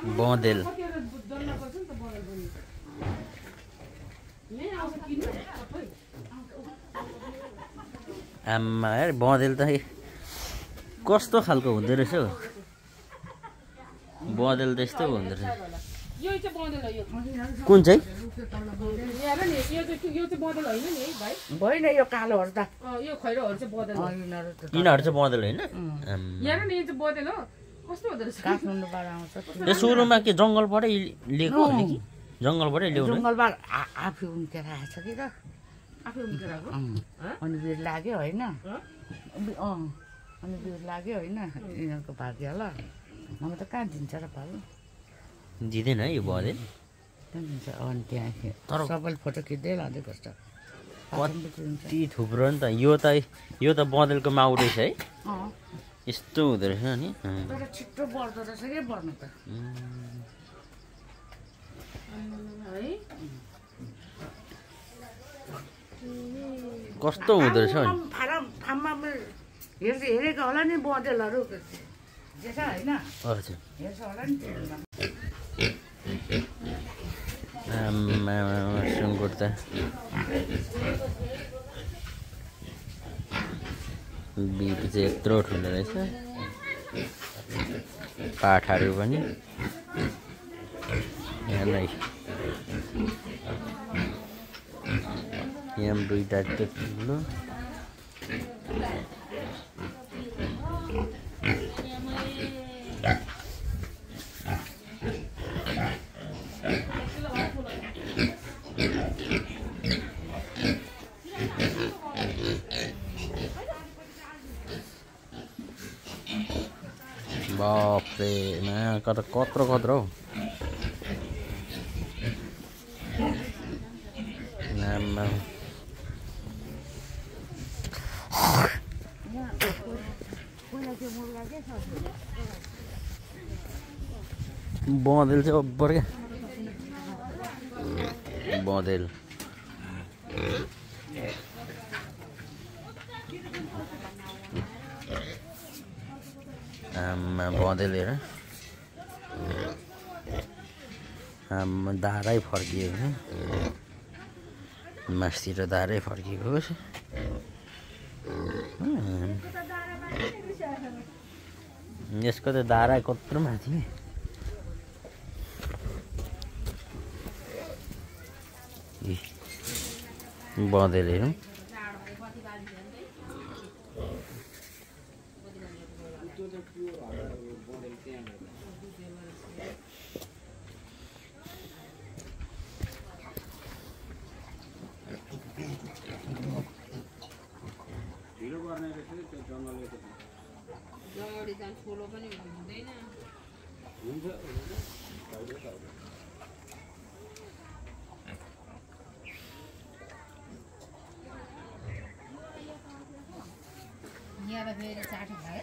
बँदेल आम्मा यार बँदेल त कस्तो खालको हुँदो रहेछ हौ बँदेल त यस्तो हुँदो रहेछ यो चाहिँ बँदेल हो यो कुन चाहिँ हेर नि यो चाहिँ बँदेल होइन नि है भाइ होइन यो कालोहरू त यो खैरोहरू चाहिँ बँदेल हो यिनीहरू चाहिँ बँदेल होइन हेर नि यो चाहिँ बँदेल हो कस्तो हुँदो रहेछ काठमाडौँबाट आउँछ यो सुरुमा के जङ्गलबाटै लिएको हो कि जङ्गलबाटै ल्याउनु जङ्गलबाट आफै उम्केर आएछ कि त आफै उम्केर आएको अनि भिड लाग्यो होइन अनि भिड लाग्यो होइन यिनीहरूको भाग्य होला नभए त कहाँ दिन्छ र पालो दिँदैन यो बँदेल दिन्छ अनि त्यहाँ तर सबैले फोटो खिच्दै लाँदै गर्छ कति थुप्रो नि त यो त बँदेलको माउ रहेछ है यस्तो हुँदो रहेछ नि तर छिट्टो बढ्दो रहेछ के बढ्नु त कस्तो हुँदो रहेछ फार्ममा हेरेको होला नि बँदेलहरू जेठा होइन हजुर हेर्छ होला नि सुँगुर त बिपी चाहिँ यत्रो ठुलो रहेछ पाठाहरू पनि यहाँ दुईटा ठुलो बाफ्रे नयाँ कत्रो हौ बँदेल चाहिँ अब्बर क्या बँदेल आमा बँदेल हेर आमा धारै फर्किएको मासतिर धारै फर्किएको यसको त धारा कत्रो माथि बँदेल हेरौँ यहाँ फेरि चाटो खायो